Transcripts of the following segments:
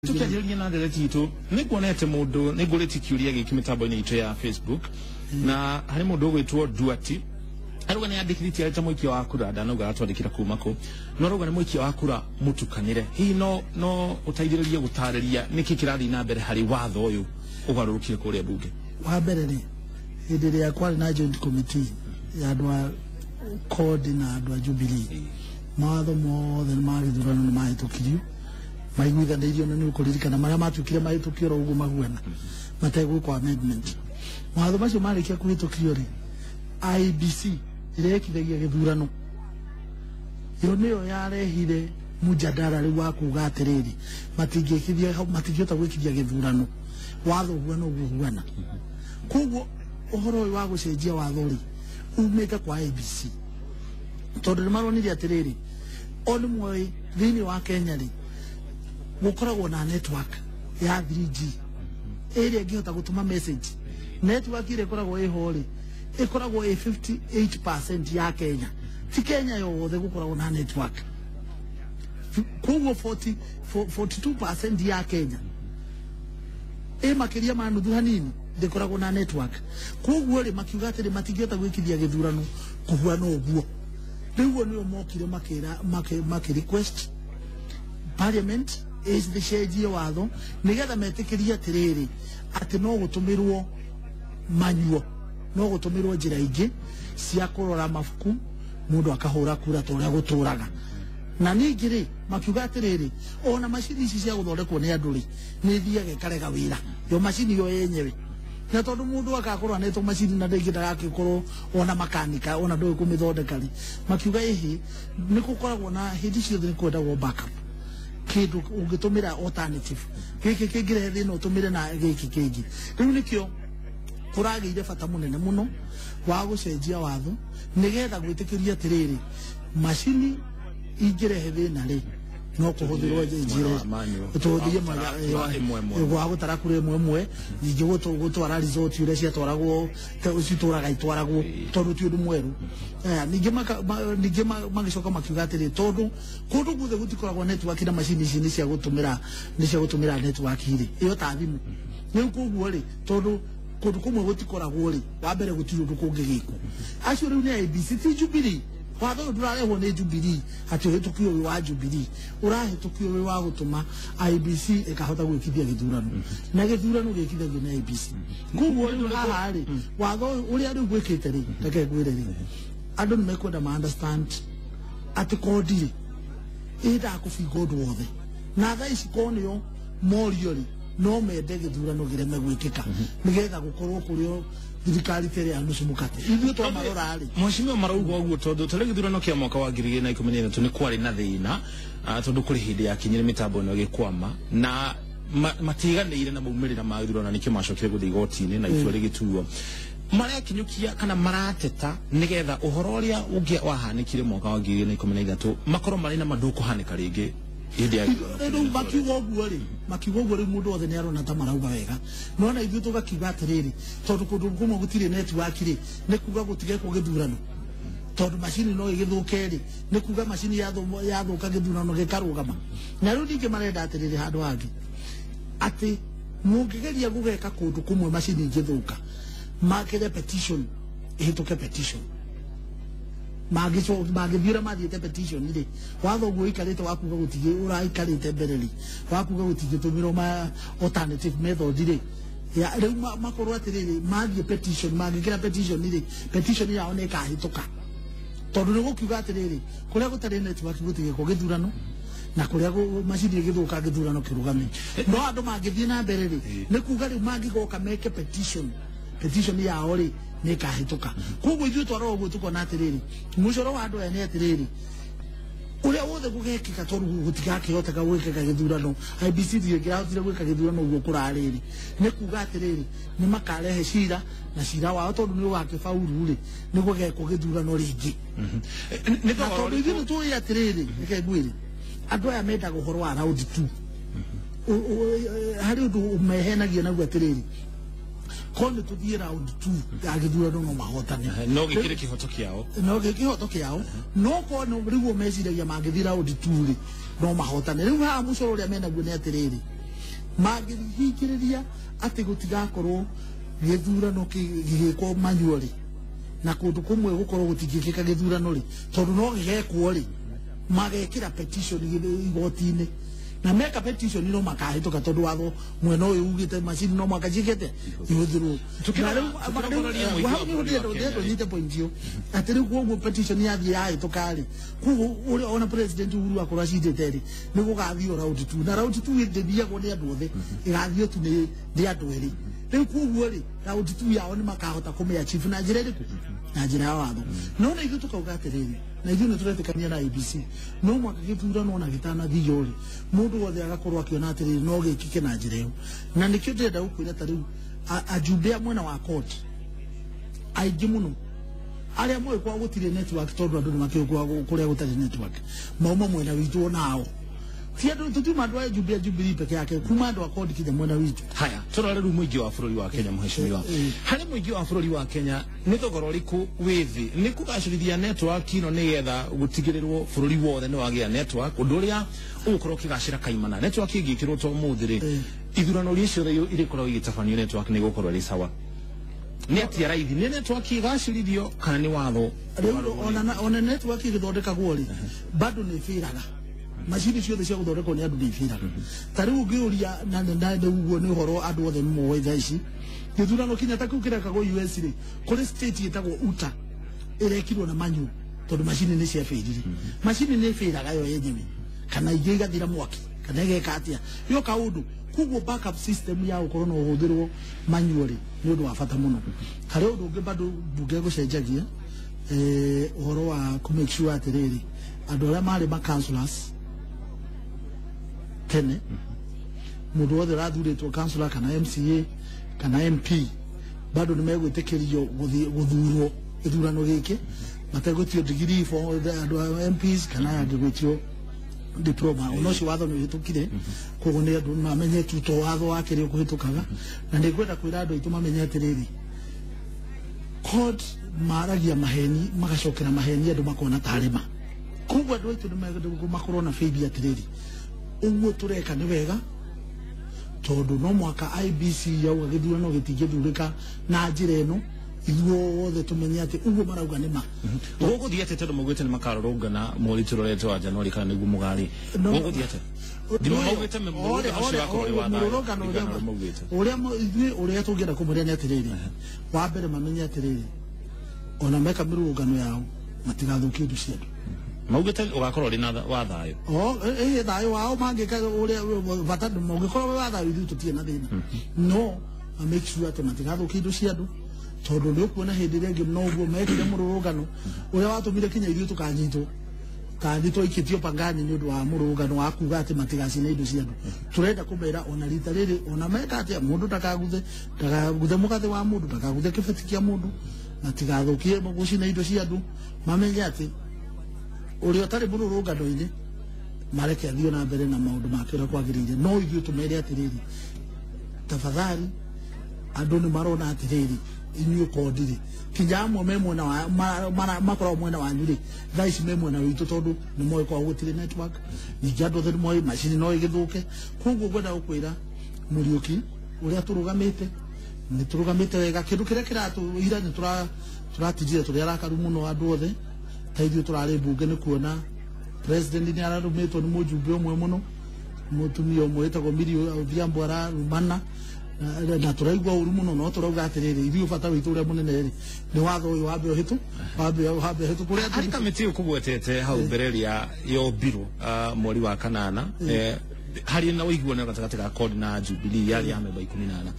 Tukianjĩrĩria na ndereti itũ, nĩ nguonete mũndũ nĩ ngũrĩtie kĩũria gĩkĩ mĩtambo-inĩ itũ ya Facebook, na harĩ mũndũ ũgwĩtwo Duati arauga nĩ andĩkithĩtie arĩ ta mũikia wa kura. Ndanauga aratwandĩkĩra kuma kũ, no arauga nĩ mũikia wa kura mũtukanĩre. Hihi no ũteithĩrĩrie gũtarĩria nĩkĩ kĩrathiĩ na mbere harĩ watho ũyũ ũgarũrũkire kũrĩa mbunge? Wa mbere rĩ, hĩndĩ ĩrĩa kwarĩ na joint committee ya andũ a CORD na andũ a Jubilee, mawatho mothe ma gĩthurano nĩ mahĩtũkirio maiguithanĩirio, na nĩ ũkũririkana marĩa matuĩkire mahĩtũkio oro ũguo mahuana mategwĩkwo amendment. Mawatho macio marĩkia kũhĩtũkio rĩ, IEBC ĩrĩa ĩkithagia gĩthurano yo nĩyo yarehire mujadara rĩu wa kuga atĩrĩrĩ, matingĩkithia, matingĩhota gwĩkithia gĩthurano watho ũhuana ũguo ũhuana. Koguo ũhoro ũyũ wa gũcenjia watho rĩ, umĩte kwa IEBC, tondũ nĩ maronire atĩrĩrĩ, o nĩ moĩ thĩinĩ wa Kenya rĩ, gũkoragwo na network ya 3G ĩrĩa ĩngĩhota gũtũma message. Network ĩrĩa ĩkoragwo ĩho rĩ, ĩkoragwo ĩ 58% ya Kenya. Ti Kenya yothe gũkoragwo na network. Koguo 40 42% ya Kenya, ĩ makĩria ma nuthu hanini, ndĩkoragwo na network. Koguo rĩ, makiuga atĩrĩ, matingĩhota gwĩkithia gĩthurano kũhuana ũguo. Rĩu ũguo nĩo mokire makĩra makĩ request parliament ĩcenjie watho nĩgetha metĩkĩrie atĩrĩrĩ, atĩ no gũtũmĩrwo manual, no gũtũmĩrwo njĩra ingĩ cia kũrora mabuku, mũndũ akahũra kura ta ũrĩa gũtũraga. Na ningĩ rĩ, makiuga atĩrĩrĩ, ona macini ici cia gũthondekwo nĩ andũ rĩ, nĩ ithiaga ĩkarega wĩra yo macini yo yenyewe, na tondũ mũndũ akakorwo anetwo macini na ndĩngĩ ndagakĩkorwo ona makanika ona ndũĩ kũmĩthondeka rĩ, makiuga ĩhĩ, nĩ gũkoragwo na hĩndĩ ciothe nĩ kwendagwo backup, kĩndũ ũngĩtũmĩra alternative, gĩkĩ kĩngĩrehe thĩna ũtũmĩre na gĩkĩ kĩngĩ. Rĩu nĩkĩo kũragĩire bata mũnene mũno wa gũcenjia watho nĩgetha gwĩtĩkĩria atĩrĩrĩ, macini ingĩrehe thĩna rĩ, no kũhũthĩrwo njĩra tũhũthĩrie wa gũtara kura ĩmwe ĩmwe, ningĩ gũtwara result ũrĩa ciatwaragwo citũraga itwaragwo, tondũ ti ũndũ mwerũ. Ningĩ ningĩ magĩcoka makiuga atĩrĩ, tondũ kũndũ guothe gũtikoragwo network na macini ici nĩ cia gũtũmĩra, nĩ cia gũtũmĩra network rĩ, ĩyo ta thimũ rĩu. Koguo rĩ, tondũ kũndũ kũmwe gũtikoragwo rĩ, wa mbere gũtirĩ ũndũ kũngĩgĩkwo. Acio rĩu nĩ IEBC, ti Jubilee. Watho ũyũ ndũrarehwo nĩ Jubilee atĩ ũhĩtũkio wĩ wa Jubilee, ũrahĩtũkio wĩ wa gũtũma IEBC ĩkahota gwĩkithia gĩthurano, na gĩthurano gĩkithagio nĩ IEBC. Koguo rĩu haha rĩ, watho ũyũ ũrĩa rĩu gwĩkĩte rĩ, reke ngwĩre rĩ, andũ nĩ mekwenda ma understand atĩ CORD rĩ, ĩndaga kũbinga ũndũ wothe, na thaa ici ko nĩo morio rĩ, no mende gĩthurano kĩreme gwĩkĩka nĩgetha gũkorwo kũrĩ thirikari ta ĩrĩa ya nusu mũkate. Ithuĩ twamarora rĩ, Mheshimiwa, marauga ũguo tondũ tarĩ gĩthurano kĩa mwaka wa 2013 nĩ kwarĩ na thĩna, tondũ kũrĩ hĩndĩ yakinyire mĩtambo ĩno ĩgĩkwama na matiganĩire na maumĩrĩra ma gĩthurano, na nĩkĩo macokire gũthiĩ igoti-inĩ na itua rĩgĩtuo. Marekinyũkia kana marateta nĩgetha ũhoro ũrĩa ũngĩ wahanĩkire mwaka wa 2013 makorwo marĩ na mandũkũhanĩka rĩngĩ hĩndĩ ya gĩthurano. Rĩu makiuga ũguo rĩ, makiuga ũguo rĩu, mũndũ wothe nĩ arona ta marauga wega, no na ithuĩ tũgakiuga atĩrĩrĩ, tondũ kũndũ kũmwe gũtirĩ network rĩ, nĩ kuga gũtigekwo gĩthurano, tondũ macini no ĩgĩthũke rĩ, nĩ kuga macini yathũka gĩthurano gĩkarũgama. Na rĩu ningĩ marenda atĩrĩrĩ, handũ hangĩ atĩ mũngĩgeria gũgeka kũndũ kũmwe macini ingĩthũka, makĩre petition ĩhĩtũke, petition mangĩthiĩ ũrĩa mathiĩte petition rĩ, watho ũguo ũikarĩte wa kuga gũtigĩ ũraikarĩte mbere rĩ, wa kuga gũtingĩtũmĩrwo ma alternative method rĩ, ya rĩu makorwo atĩrĩrĩ, mathiĩ petition, mangĩkĩra petition rĩ, petition yao nĩ ĩkahĩtũka, tondũ nĩ gũkiuga atĩrĩrĩ, kũrĩa gũtarĩ network gũtigĩkwo gĩthurano, na kũrĩa macini ĩgĩthũka gĩthurano kĩrũgame. No andũ mangĩthiĩ na mbere rĩ, nĩ kuga rĩu mangĩgoka meke petition, petition yao rĩ, nĩ ĩkahĩtũka. Koguo ithuĩ twarora ũguo tũkona atĩrĩrĩ, mũcoro wa andũ aya nĩ atĩrĩrĩ, ũrĩa wothe gũgekĩka, tondũ gũtigakĩhoteka gwĩkĩka gĩthurano, IEBC ndĩngĩrahotire gwĩka gĩthurano ũguo kũrarĩrĩ, nĩ kuga atĩrĩrĩ, nĩ makarehe cira, na cira wao tondũ nĩ ũgakĩbauru rĩ, nĩ gũgekwo gĩthurano rĩngĩ. Nĩ Na tondũ ithuĩ nĩ tũĩ atĩrĩrĩ, reke ngwĩre, andũ aya mendaga ũhoro wa round two. Harĩ ũndũ mehenagia naguo atĩrĩrĩ, ko nĩ tũthiĩ round two ya gĩthurano no mahotane. No gĩkĩrĩ kĩhoto kĩao. No gĩ kĩhoto kĩao, no korwo nĩ rĩu meciragia mangĩthiĩ round two rĩ, no mahotane. Rĩu haha mũcoro ũrĩa menaguo nĩ atĩrĩrĩ, Mangĩhingĩrĩria atĩ gũtigakorwo gĩthurano gĩgĩkwo manually na kũndũ kũmwe gũkorwo gũtingĩkĩka gĩthurano rĩ, tondũ no gĩgekwo rĩ, magekĩra petition igoti-inĩ, na meka petition no makahĩtũka tondũ watho mwena ũyũ ugĩte macini no mwaka ciĩkĩte ihũthĩrwo. Nyite point ĩyo atĩ rĩu koguo petition yathiĩ yahĩtũka rĩ, koguo ũrĩa ona president Uhuru akorwo acindĩte rĩ, nĩ gũgathiĩ round 2, na round 2 ĩthiagwo nĩ andũ othe, ĩgathiĩ tu nĩ andũ erĩ. Rĩu koguo rĩ, round 2 yao nĩ makahota kũmĩ achieve na njĩra ĩrĩkũ? Na njĩra ya watho. No na ithuĩ tũkauga atĩrĩrĩ, na ithuĩ nĩ tũretĩkania na IEBC, no mwaka gĩthurano ona gĩtanathio rĩ, mũndũ wothe agakorwo akĩona atĩrĩrĩ no gĩkĩke na njĩra ĩyo. Na nĩkĩo ndĩrenda gũkwĩra ta rĩu ajumbe a mwena wa court aingĩ mũno arĩa moĩ kwa gũtirĩ network, tondũ andũ nĩ makĩũĩ kwa kũrĩa gũtarĩ network, mauma mwena witũ onao. Ti andũ tũtiuma andũ a Jubilee, Jubilee peke yake, kuma andũ a CORD kinya mwena witũ. Haya, tũrore rĩu mũingĩ wa bũrũri wa Kenya, mheshimiwa. Harĩ mũingĩ wa bũrũri wa Kenya nĩ thogora ũrĩkũ wĩ thĩ nĩ kũgacĩrithia network ĩno nĩgetha gũtigĩrĩrwo bũrũri wothe nĩ wagĩa network, ũndũ ũrĩa ũgũkorwo ũkĩgacĩra kaimana? Network ĩngĩkĩrwo to ũmũthĩ rĩ, ithurano iria ciothe irĩkoragwo igĩtabanio network nĩ ĩgũkorwo ĩrĩ sawa. Nĩ atia raithi nĩ network ĩgacĩrithio kana nĩ watho? Rĩu ona network ĩgĩthondekagwo rĩ, bado nĩ ĩbĩraga. Macini ciothe cia gũthondekwo nĩ andũ nĩ ibĩraga. Ta rĩu ũngĩũria na ũguo nĩ ũhoro andũ othe moĩ thaa ici, gĩthurano kinya ta kĩu kĩrekagwo US rĩ, kũrĩ state ĩtagwo Utah ĩrekirwo na manual tondũ macini nĩ ciabĩrire. Macini nĩ ĩbĩraga yo yenyewe, kana ingĩ igathira mwaki, kana ĩgeka atĩa, yo kaũndũ. Koguo backup system ya gũkorwo no ũhũthĩrwo manual rĩ, nĩ ũndũ wa bata mũno. Harĩ ũndũ ũngĩ bado mbunge gũcenjagia, ũhoro wa kũ make sure atĩrĩrĩ, andũ arĩa marĩ ma councillors tene, mũndũ wothe ũrathurĩtwo councillor kana MCA kana MP bado nĩ megwĩtĩkĩrio gũthurwo gĩthurano gĩkĩ mategwĩtio degree for andũ a MPs kana angĩ gwĩtio diploma. Ona ũcio watho nĩ ũhĩtũkire, koguo nĩ andũ mamenye tu to watho wa kĩrĩa ũkũhĩtũkaga. Na nĩ ngwenda kwĩra andũ aitũ mamenye atĩrĩrĩ, CORD maragia maheni magacokera maheni andũ makona tarĩ ma. Koguo andũ aitũ nĩ makorwo na faith atĩrĩrĩ, ũguo tũreka nĩ wega, tondũ no mwaka IEBC yauga gĩthurano gĩtingĩthurĩka na njĩra ĩno, ithuothe tũmenye atĩ ũguo marauga nĩ ma. Gũgũthiĩ atĩa tondũ maugĩte nĩ makarũrũngana mweri tũrorete wa Januari kana nĩguo mũgarĩ? Gũgũthiĩ atĩa? Ũrĩa ithuĩ ũrĩa tũngĩenda kũmũria nĩ atĩrĩrĩ, wa mbere mamenye atĩrĩrĩ, ona meka mĩrũrũngano yao matigathũkie indo cia andũ. Maugĩte ũgakorwo ũrĩ na wa thayũ. Thayũ wao mangĩka ũrĩa bata, ũngĩkorwo wĩ wa thayũ ithuĩ tũtirĩ na thĩna, no make sure atĩ matigathũkie indo cia andũ, tondũ nĩ ũkuona hĩndĩ ĩrĩa ĩngĩ no ũguo mekire mũrũrũngano ũrĩa watũmire kinya ithuĩ tũkanyitwo kandi twaikĩtio Pangani nĩ ũndũ wa mũrũrũngano wa kuga atĩ matigacine indo cia andũ. Tũrenda kũmera ona rita rĩrĩ, ona meka atĩa, mũndũ ndakaguthe mũgathĩ wa mũndũ, ndakaguthe kĩbeti kĩa mũndũ, matigathũkie gũcina indo cia andũ, mamenye atĩ ũrĩa ũtarĩ mũrũrũngano-inĩ mareke athiĩ na mbere na maũndũ make ũrĩa kwagĩrĩire. No ithuĩ tũmere atĩrĩrĩ, tafadhali, andũ nĩ marona atĩrĩrĩ, inyuĩ CORD rĩ, kinya amwe me mwena wa makoragwo mwena wanyu rĩ, thaa ici me mwena witũ tondũ nĩ moĩ kwao gũtirĩ network, ningĩ andũ othe nĩ moĩ macini no ĩgĩthũke. Koguo ngwenda gũkwĩra Mũriũki, ũrĩa tũrũgamĩte nĩ tũrũgamĩte wega. Kĩndũ kĩrĩa kĩratũira nĩ tũratindire tũrĩ arakaru mũno andũ othe, ta ithuĩ tũrarĩ mbunge nĩ kuona president nĩ ararũmĩtwo nĩ mũjumbe ũmwe mũno, mũtumia ũmwe wĩtagwo Millie Odhiambo ararumana, na tũraigua ũru mũno. No tũrauga atĩrĩrĩ, ithuĩ bata witũ ũrĩa mũnene rĩ, nĩ watho ũyũ wambe ũhĩtũ, wambe ũhĩtũ kũrĩa harĩ kamĩtĩ ũkũgwetete hau mbere ĩrĩa yombirwo mweri wa kanana, harĩ na ũiguano gatagatĩ ga CORD na Jubilee yarĩ ya memba 14.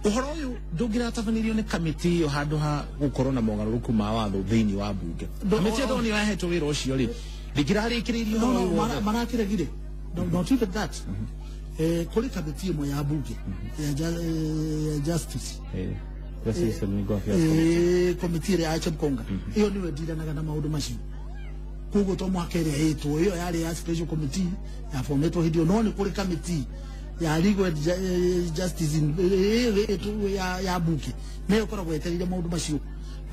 Ũhoro ũyũ ndũngĩratabanĩrio nĩ kamĩtĩ ĩyo handũ ha gũkorwo na mogarũrũku ma watho thĩinĩ wa mbunge? Kamĩtĩ ĩyo nĩyo yahetwo wĩra ũcio rĩ, ndĩngĩrarĩkĩrĩirie ũhoro ũyũ wothe? Marakĩregire. Not even that. Kũrĩ kamĩtĩ ĩmwe ya mbunge ya justice, komiti ĩrĩa ya Chepkonga, ĩyo nĩyo ĩndiranaga na maũndũ macio. Koguo to mwaka ĩrĩa ĩtwo ĩyo yarĩ ya special committee yabometwo hĩndĩ ĩyo, no nĩ kũrĩ kamĩtĩ ya legal justice ya mbunge, nayo ĩkoragwo yetereire maũndũ macio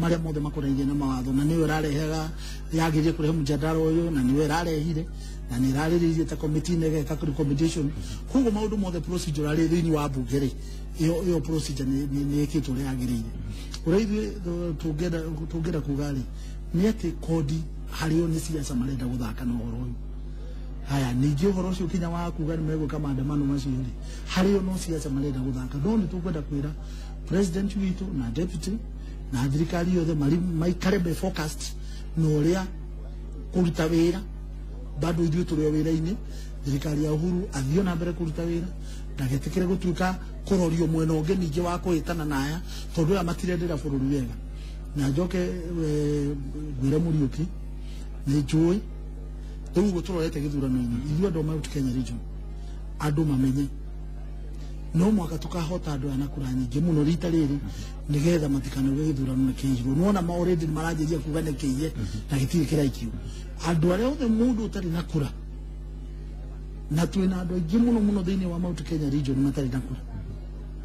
marĩa mothe makonainie na mawatho, na nĩyo ĩrarehaga yagĩrĩire kũrehe mũjadala ũyũ, na nĩyo ĩrarehire, na nĩ ĩrarĩrĩirie ta committee nĩ ĩgeka recommendation. Koguo maũndũ mothe procedure arĩ thĩinĩ wa bunge rĩ, ĩyo procedure nĩ ĩkĩtwo ũrĩa yagĩrĩire. Ũrĩa ithuĩ tũngĩenda kuga rĩ, nĩ atĩ kodi harĩo nĩ siasa marenda gũthaka na ũhoro ũyũ. Haya, ningĩ ũhoro ũcio kinya wa kuga nĩ megwĩka maandamano macio rĩ, harĩo no siasa marenda gũthaka. No nĩ tũkwenda kwĩra president witũ na deputy na thirikari yothe maikare be focused na ũrĩa kũruta wĩra. Bado ithuĩ tũrĩ o wĩra-inĩ, thirikari ya Uhuru athiĩ na mbere kũruta wĩra, ndagetĩkĩre gũtuĩka kũrorio mwena ũngĩ ningĩ wa kũhĩtana na aya, tondũ aya matirendera bũrũri wega. Na njoke ngwĩre Mũriũki, nĩ njũĩ rĩu ũguo tũrorete gĩthurano-inĩ, ithuĩ andũ a Mount Kenya region andũ mamenye no mwaka tukahota andũ aya na kura nyingĩ mũno rita rĩrĩ, nĩgetha matikanauge gĩthurano nĩ kĩiyirwo. Nĩwona ma already nĩmaranjĩria kuga nĩ kĩiye na gĩtirĩ kĩraikio. Andũ arĩa othe mũndũ ũtarĩ na kura, na twĩna andũ aingĩ mũno mũno thĩinĩ wa Mount Kenya region matarĩ na kura,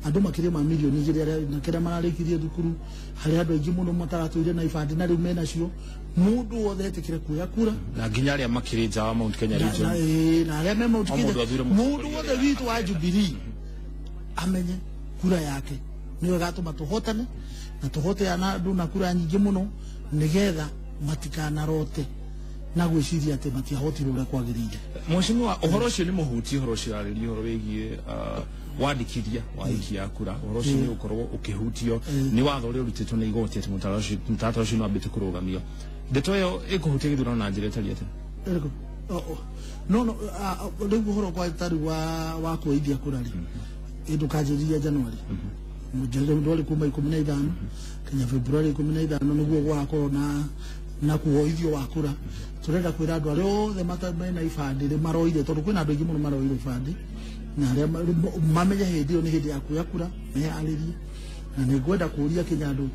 andũ makĩria ma mirioni igĩrĩ na kĩrĩa mararĩkirie thukuru, harĩ andũ aingĩ mũno mataratũire na ibandĩ na rĩu menacio. Mũndũ wothe etĩkĩre kuoya kura, na nginya arĩa makĩrĩ nja wa Mount Kenya region, na arĩa me Mount Kenya, mũndũ wothe witũ wa Jubilee amenye kura yake nĩyo ĩgatũma tũhotane na tũhote andũ na kura nyingĩ mũno, nĩgetha matikanarote na gwĩciria atĩ matiahotirwo ũrĩa kwagĩrĩire. Mheshimiwa, ũhoro ũcio nĩ mũhutie, ũhoro ũcio arĩria ũhoro wĩgiĩ wandĩkithia wa aikia a kura, ũhoro ũcio nĩ ũkorwo ũkĩhutio nĩ watho ũrĩa ũrutĩtwo nĩ igoti atĩ mũtaratara ũcio nĩ wambĩte kũrũgamio. Ndeto ĩyo ĩkũhutia gĩthurano na njĩra ĩtariĩ atĩa? No rĩu ũhoro kwa tarĩ wa kuoithia kura rĩ, ndũkanjĩrĩria January, ndwarĩ kuma 15 kinya February 15 nĩguo gũgakorwo na kuoithio wa kura. Turenda kwĩra andũ arĩa othe mena ibandĩ rĩ maroire, tondũ kwĩna andũ aingĩ mũno maroire ibandĩ, na arĩa mamenye hĩndĩ ĩyo nĩ hĩndĩ ya kuoya kura meharĩrie. Na nĩ ngwenda kũũria kinya andũ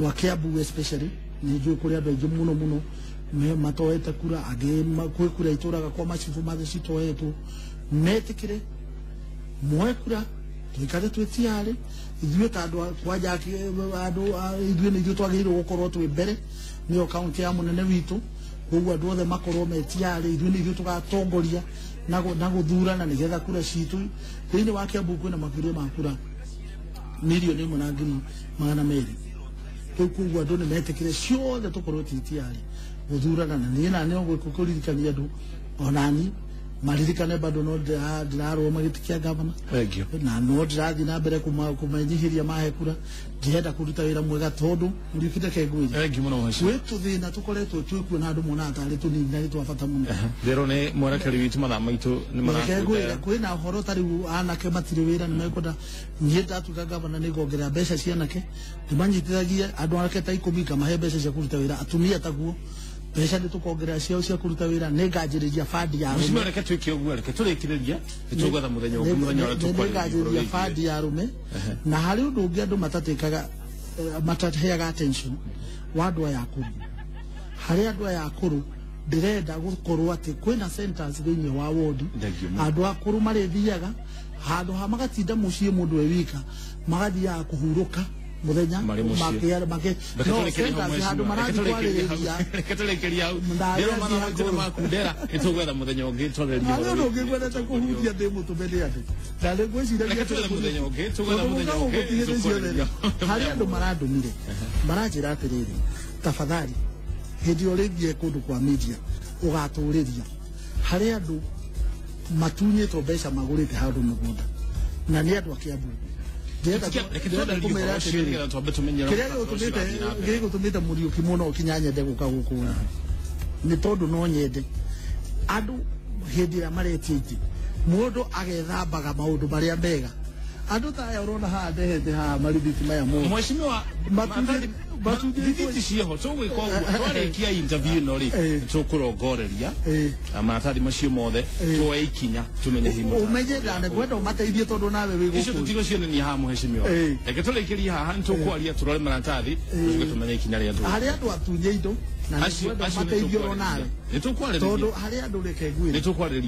a Kiambu especially, nĩ njũĩ kũrĩ andũ aingĩ mũno mũno matoete kura, angĩ kwĩ kura itũraga kwa macibũ mathe citoetwo, metĩkĩre moe kura, tuikare twĩ tiarĩ ithuĩ ta andũ kwanja andũ ithuĩ nĩ ithuĩ twagĩrĩirwo gũkorwo twĩ mbere, nĩyo kaunti ya mũnene witũ, koguo andũ othe makorwo me tiarĩ, ithuĩ nĩ ithuĩ tũgatongoria na gũthurana nĩgetha kura citũ thĩinĩ wa Kiambu kwĩna makĩria ma kura 1,200,000. Rĩu koguo andũ nĩ metĩkĩre ciothe tũkorwo twĩ tiarĩ gũthurana, na niĩ na nĩ kũririkania andũ onani maririkane bado no ndĩrarũgama gĩtĩ kĩa gavana, na no ndĩrathiĩ na mbere kũmenyihĩria mahe kura. Ndĩrenda kũruta wĩra mwega tondũ Mũriũki reke ngwĩre gwĩ tũthĩna tũkoretwo twĩkuo na andũ monaga tarĩ tũnini na nĩ twa bata mũno. Rĩro nĩ mwerekeri witũ, mathaa maitũ nĩ marakũndaya. Reke ngwĩre kwĩna ũhoro ta rĩu anake matirĩ wĩra, nĩ mekwenda niĩ ndatuĩka gavana nĩ ngongerera mbeca cia anake, ndĩmanyitithagie andũ anake ta 10 ngamahe mbeca cia kũruta wĩra, atumia taguo mbeca nĩ tũkongerera ciao cia kũruta wĩra, nĩ nganjĩrĩria bandi ya arũme. Reke twĩke ũguo, reke tũrĩkĩrĩrie, nĩtũgwetha mũthenya ũngĩ, mũthenya ũrĩa tũkwarĩrĩria. Nĩ nganjĩrĩria bandi ya arũme. Na harĩ ũndũ ũngĩ andũ matatĩkaga, mataheaga attention wa andũ aya akũrũ. Harĩ andũ aya akũrũ ndĩrenda gũkorwo atĩ kwĩna centers thĩinĩ wa ward, andũ akũrũ marĩthiaga handũ ha magatinda mũciĩ mũndũ e wika, magathiaga kũhurũka muthenya make no centers handũ marathiĩ kwarĩrĩria. Reke tũrĩkĩrie hau. Ndĩrona mathaa maitũ nĩ makundera, nĩtũgwetha mũthenya ũngĩ twarĩrĩrie ũhoro. Harĩ ũndũ ũngĩ ngwendete kũhutia ndĩ mũtũme nĩ andũ, na nĩ ngwĩciragia Reke twethe mũthenya ũngĩ, tũgwetha mũthenya ũngĩ tũkwarĩrĩria. Harĩ andũ marandũmire maranjĩra atĩrĩrĩ, tafadhali hĩndĩ ĩyo ũrĩthiĩ kũndũ kwa media ũgatũrĩria, harĩ andũ matunyĩtwo mbeca magũrĩte handũ mũgũnda na nĩ andũ a Kiambu. Kĩrĩa gĩgũtũmĩte Mũriũki mũno kinya nyende gũka gũkũ nĩ tondũ no nyende andũ hĩndĩ ĩrĩa maretia itĩ mũndũ agethambaga maũndũ marĩa mega. Andũ ta aya ũrona haha ndehete haha marithiti maya mothe. Mheshimiwa, rithiti ciĩho, tũgwĩka ũguo twarĩkia interview ĩno rĩ, tũkũrongoreria maratathi macio mothe, tuoe ikinya tũmenye hihi ũmenye na nĩngwenda ũmateithie tondũ nawe wĩ gũkũ. Icio tũtigũcionania haha mheshimiwa, reke tũrĩkĩrie haha, nĩtũkwaria tũrore maratathi tũcoke tũmenye ikinya rĩa harĩ andũ atunye indo na nĩngwenda ũmateithie o nawe, nĩtũkwarĩrĩria tondũ harĩ andũ reke ngwĩre nĩtũkwarĩrĩria.